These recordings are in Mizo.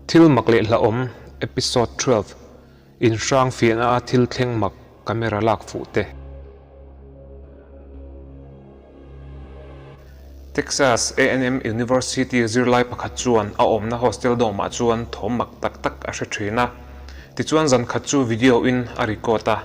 Thil mak leh hlauhawm Episode 12, Inhrang fiahna a thil thleng mak camera lak fuh te. Texas A&M University zirlai pakhat chuan a awmna hostel dorm ah chuan thawm mak tak tak a hre thin a, tichuan zan khat chu video in a record a.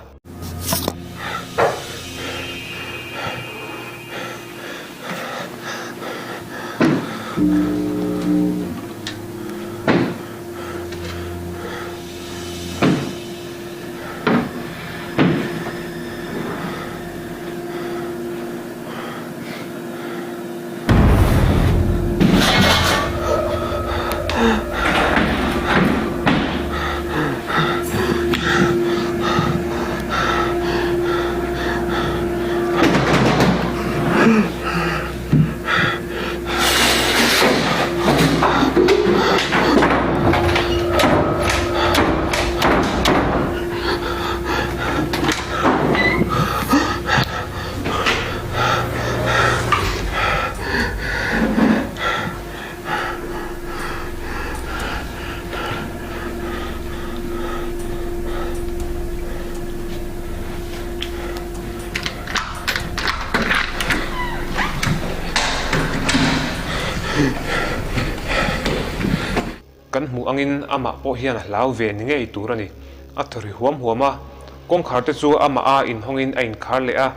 Kan hmuh angin amah pawh hian a hlau ve ni ngei tur a ni. A thaw ri huam huam a, kawngkhar te chu amah a inhawngin a inkhar leh a,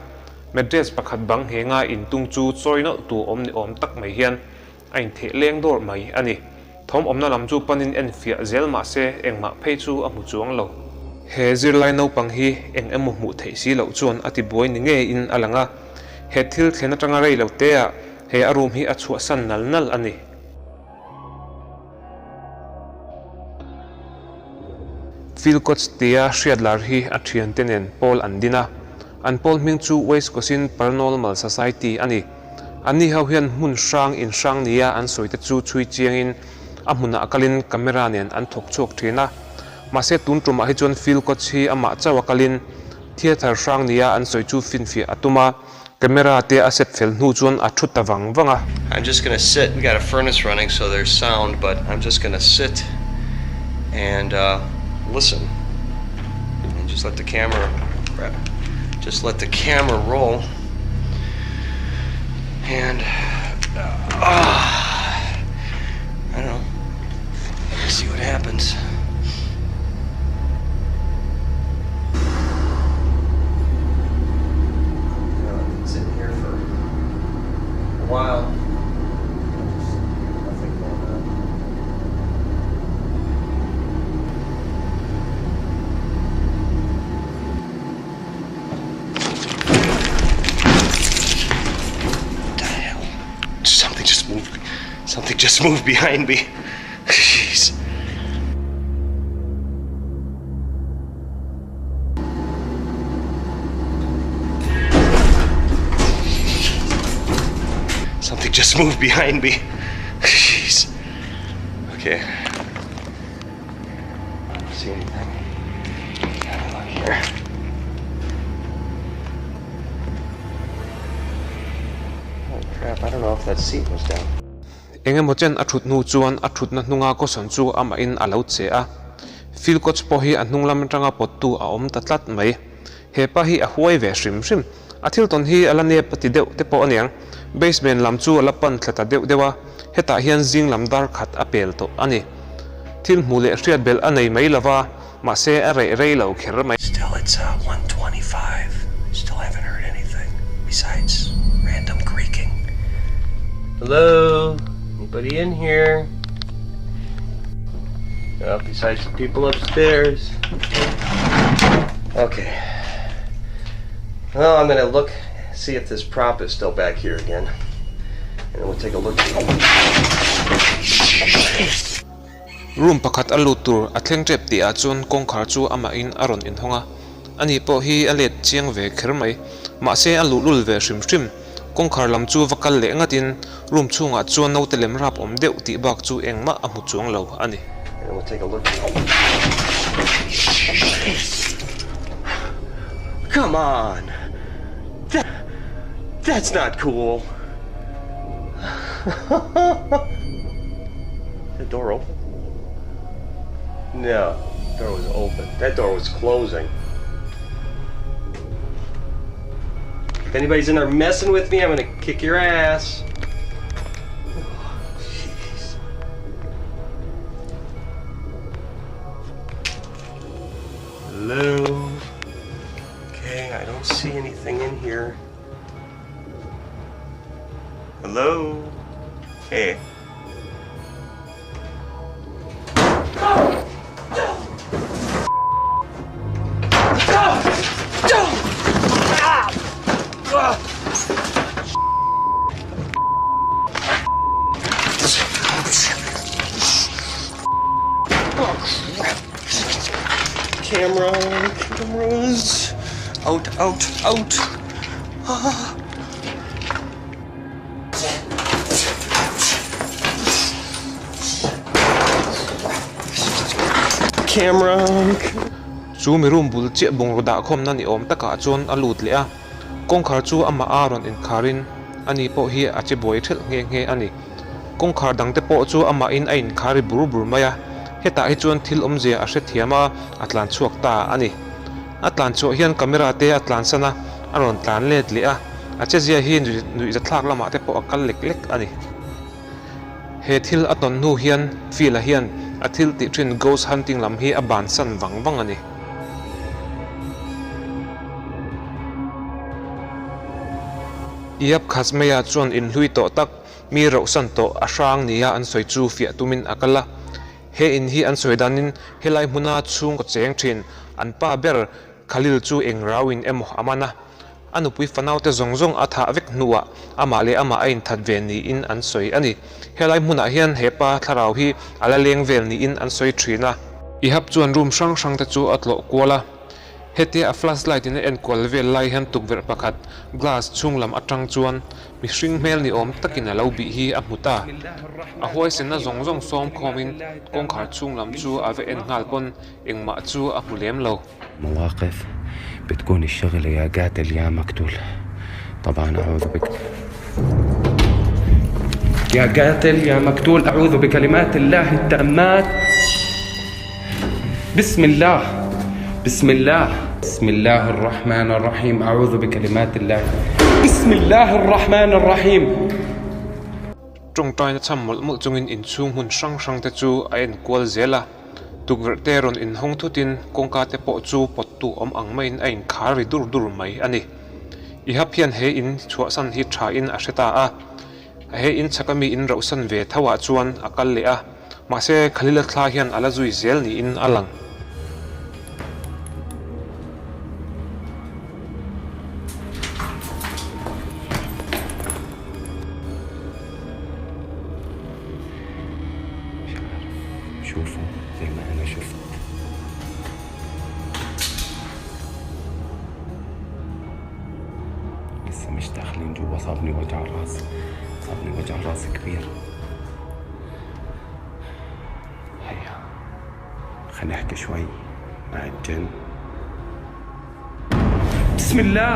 mattress pakhat bang nghenga intung chu chawi nawlh tu awm ni awm tak mai hian a intheh leng dawr mai a ni. Thawm awmna lam chu panin en fiah zel mah se engmah phei chu a hmu chuang lo. He zirlai naupang hi eng emaw hmuh theih si loh chuan a tibuai ni ngeiin a lang a, he thil thlen atanga rei lo teah he a room hi a chhuahsan nal nal a ni. Phil Coach tia hriat lar hi a thiante nen pawl an din a, an pawl hming chu Wisconsin Paranormal Society a ni. Anni ho hian hmun hrang in hrang nia an sawi te chu chhui chiangin a hmunah kalin camera nen an thawk chhuak thin a. Mahse tun tumah hi chuan Phil Coach hi amah chauh a kalin theatre hrang nia an sawi chu finfiah a tum a, camera te a set fel hnu chuan a thu ta vang vang a. I'm just gonna sit, we got a furnace running so there's sound but I'm just gonna sit and listen and just let the camera crap just let the camera roll. And uh, I don't know. See what happens. You know, I've been sitting here for a while. Just nothing going on. What the hell? Something just moved. Something just moved behind me. Jeez. Something just moved behind me. Jeez. Okay. See anything? Have a look here. Oh crap, I don't know if that seat was down. Engemaw chen a thut hnu chuan a thutna hnunga caution chu amahin a lo che a. Phil Coach pawh hi a hnung lam atanga pawttu a awm ta tlat mai. He pa hi a huai ve hrim hrim. A thil tawn hi a la nep a ti deuh te pawh aniang. Basement lam chu a la pan thla ta deuh deuh a, hetah hian zing lam dar khat a pel tawh a ni. Thil hmuh leh hriat belh a nei mai lova, mahse a reh rei lo kher mai. Still it's 1:25, still haven't heard anything besides random creaking. Hello, anybody in here? Well, besides the people upstairs. Okay. Well, I'm gonna look, see if this prop is still back here again. And we'll take a look. Room pakhat a lut tur a thleng tep tih ah chuan kawngkhar chu amahin a rawn inhawng a, ani pawh hi a let chiang ve kher mai. Mahse a luhlul ve hrim hrim. Kawngkhar lam chu va kal leh ngatin room chhungah chuan naute lem rap awm deuh tih bak chu engmah a hmu chuang lo a ni. Come on! That, that's not cool. The door open? No, door was open. That door was closing. If anybody's in there messing with me, I'm gonna kick your ass. Oh, jeez. Hello. Okay, I don't see anything in here. Hello? Hey. Camera, cameras. Out, out, out. Ah. Camera. Chu mi room bul chiah bungraw dah khawmna ni awm takah chuan a lut leh a, kawngkhar chu amah a rawn inkharin ani pawh hi a che buai thelh nghe nghe a ni. Kawngkhar dangte pawh chu amahin a inkhar ri bur bur mai a, hetah hi chuan thil awmzia a hrethiam a, a tlan chhuak ta a ni. A tlan chhuah hian camera te a tlansan a, a rawn tlan let leh a, a chezia hi nuihzathlak lamah te pawh a kal lek lek a ni. He thil a tawn hnu hian Phil-a hian a thil tih thin ghost hunting lam hi a bansan vang vang a ni. Iap Khazmeia chuan inhlui tawh tak Mi rauhsan tawh a hrang nia an sawi chu fiah tumin a kal a. He in hi an sawi danin helai hmuna chhungkaw cheng thin an pa ber Khalil chu eng rauin emaw a man a. A nupui fanaute zawng zawng a thah vek hnuah amah leh amah a inthat ve niin an sawi a ni. Helai hmunah hian he pa thlarau hi a la leng vel niin an sawi thin a. Ihab chuan room hrang hrangte chu a tlawh kual a. Hetia a flashlight in a enkual vel lai hian tukverh pakhat glass chhung lam atang chuan mihring hmel ni awm takin a lo bih hi a hmu ta. A huaisenna zawng zawng sawm khawmin kawngkhar chhung lam chu a va en nghal pawn engmah chu a hmu lem lo. مواقف بتكون الشغلة يا قاتل يا مقتول طبعا أعوذ بك يا قاتل يا مقتول أعوذ بكلمات الله التامات بسم الله بسم الله بسم الله الرحمن الرحيم أعوذ بكلمات الله بسم الله الرحمن الرحيم Tawngtaina cham mawlh mawlh chungin inchhung hmun hrang hrang te chu a en kual zel a, tukverh te rawn inhawng thutin kawngka te pawh chu pawttu awm ang maiin a inkhar ri dur dur mai a ni. Ihap hian he in chhuahsan hi tha in a hre ta a, he in chhaka mi in rauhsan ve tho ah chuan a kal leh a, mahse Khalila thla hian a la zui zel niin a lang. شوفوا زي ما انا شفت لسه مش داخلين جوا صابني وجع راس صابني وجع راس كبير هيا خلينا نحكي شوي مع الجن بسم الله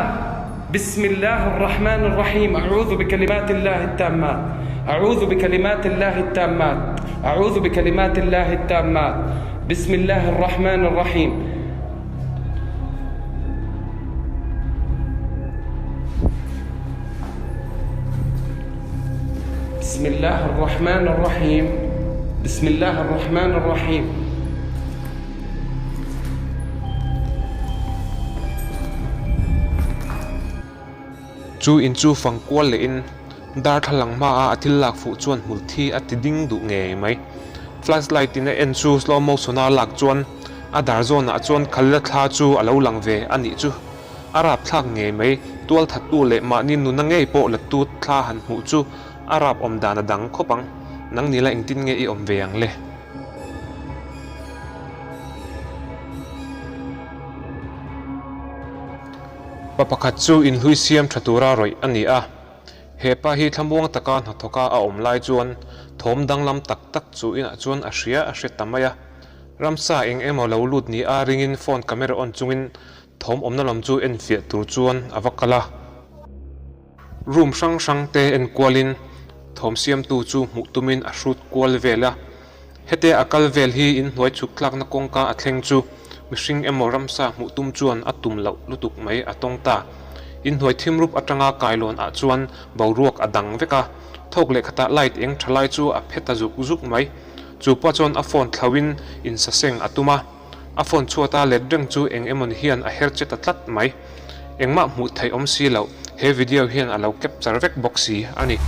بسم الله الرحمن الرحيم أعوذ بكلمات الله التامات أعوذ بكلمات الله التامات أعوذ بكلمات الله التامات بسم الله الرحمن الرحيم بسم الله الرحمن الرحيم بسم الله الرحمن الرحيم Chu in chu fang kual lehin darthlalang hmaah a thil lak fuh chuan hmul thi a ti ding duh ngei mai. Flashlight in a en chu slow motion a lak chuan a dar zawnah chuan Khalila thla chu a lo lang ve a nih chu. A rap thlak ngei mai, tual thattu leh mahni nuna ngei pawh la tu thla han hmuh chu a rap awm dan a dang khawp ang. Nang nila engtin nge i awm ve ang le? Pa pakhat chu inhlui siam tha tura rawih a ni a. He pa hi thlamuang taka hnathawka a awm lai chuan thawm danglam tak tak chu inah chuan a hria a hre ta mai a. Ramsa eng emaw lo lut ni a ringin phone camera on chungin thawm awmna lam chu enfiah tur chuan a va kal a. Room hrang hrang te enkualin thawm siamtu chu hmuh tumin a hrut kual vel a. Hetia a kal vel hi inhnuai chhuk tlakna kawngka a thleng chu mihring emaw ramsa hmuh tum chuan a tum loh lutuk mai a tawng ta. Inhnuai thim rup atanga kailawn ah chuan boruak a dang vek a, thawk leh khatah light eng tha lai chu a phe ta zuk zuk mai. Chu pawh chuan a phone thlauhin insaseng a tum a, a phone chhuata let reng chu eng emawni hian a her che ta tlat mai. Engmah hmuh theih awm si loh, he video hian a lo capture vek bawk si a ni.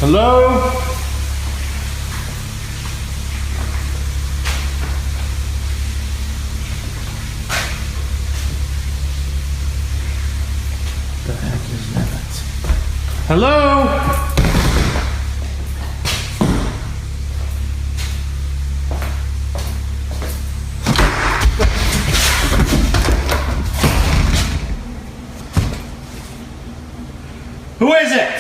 Hello? The heck is that? Hello? Who is it?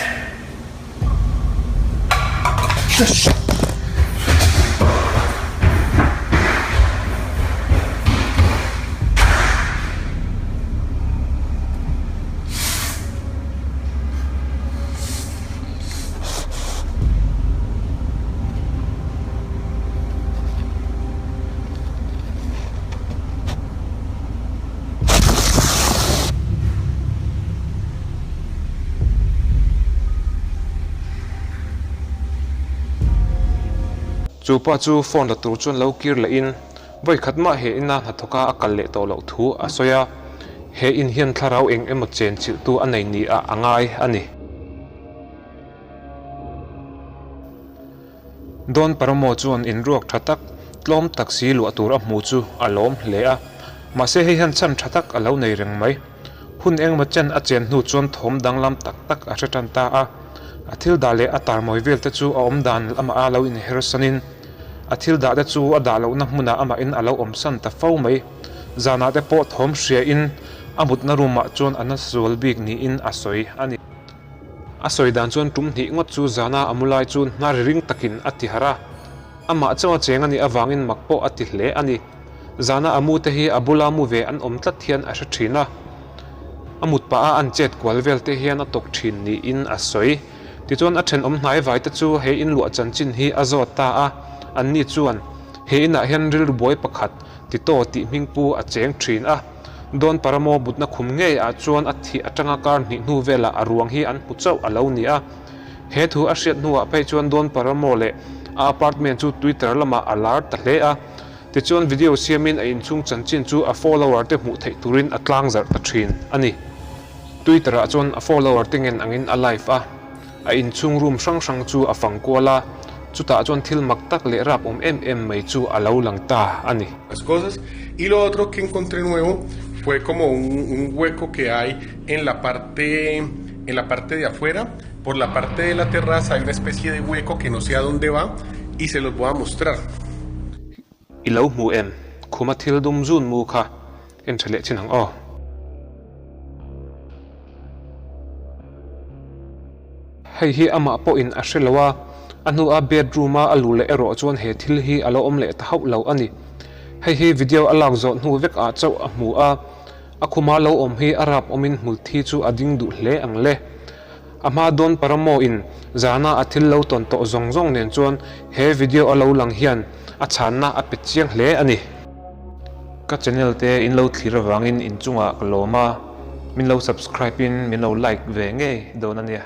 Chu pa chu phone la tur chuan lo kir leh in vawi khat mah he ina hnathawka a kal leh tawh loh thu a sawi a, he in hian thlarau eng emaw chen chilh tu a nei ni ah a ngai a ni. Don Paramo chuan inruak tha tak, tlawm tak si luah tur a hmu chu a lawm hle a, mahse hei hian chhan tha tak a lo nei reng mai. Hun engmaw chen a chen hnu chuan thawm danglam tak tak a hre tan ta a, a thil dah leh a tarmawi vel te chu a awm dan amah a lo inher sanin a thil dah te chu a dah lohna hmunah amahin a lo awmsan ta fo mai. Zanah te pawh thawm hriain a mutna room ah chuan a nasa zual bik niin a sawi a ni. A sawi dan chuan tum hnih ngawt chu zana a mu lai chu hna ri ring takin a ti harh a, amah chauha cheng a nih avangin mak pawh a ti hle a ni. Zana a mu te hi a bula mu ve an awm tlat hian a hre thin a, a mut pah a an chet kual vel te hian a tawk thin niin a sawi. Tichuan a thenawm hnai vai te chu he inluah chanchin hi a zawt ta a, anni chuan he inah hian rilru buai pakhat Tito tih hming pu a cheng thin a, Don Paramo mutna khum ngei ah chuan a thih atanga kar hnih hnu velah a ruang hi an hmu chauh a lo ni a. He thu a hriat hnuah phei chuan Don Paramo leh a apartment chu Twitter lamah a lar ta hle a. Tichuan video siamin a inchhung chanchin chu a follower te hmuh theih turin a tlang zarh ta thin a ni. Twitter ah chuan a follower te ngen angin a live a, a inchhung room hrang hrang chu a fang kual a, chutah chuan thil mak tak leh rap awm em em mai chu a lo lang ta a ni. Las cosas y lo otro que encontré nuevo fue como un un hueco que hay en la parte en la parte de afuera por la parte de la terraza hay una especie de hueco que no sé a donde va y se los voy a mostrar. I lo hmu em? Khuma thil dum zun mu kha en tha leh chin ang aw. Hei hi amah pawhin a hre lo a, a hnua bedroom a a luh leh erawh chuan he thil hi a lo awm leh ta hauh lo a ni. Hei hi video a lak zawh hnu vek ah chauh a hmu a, a khuma lo awm hi a rap awmin hmul thi chu a ding duh hle ang le. A hma dawn Paramo in zana a thil lo tawn tawh zawng zawng nen chuan he video a lo lang hian a chhanna a pe chiang hle a ni. Ka channel te in lo thlir avangin inchungah ka lawm a, min lo subscribe in min lo like ve ngei dawn a nia.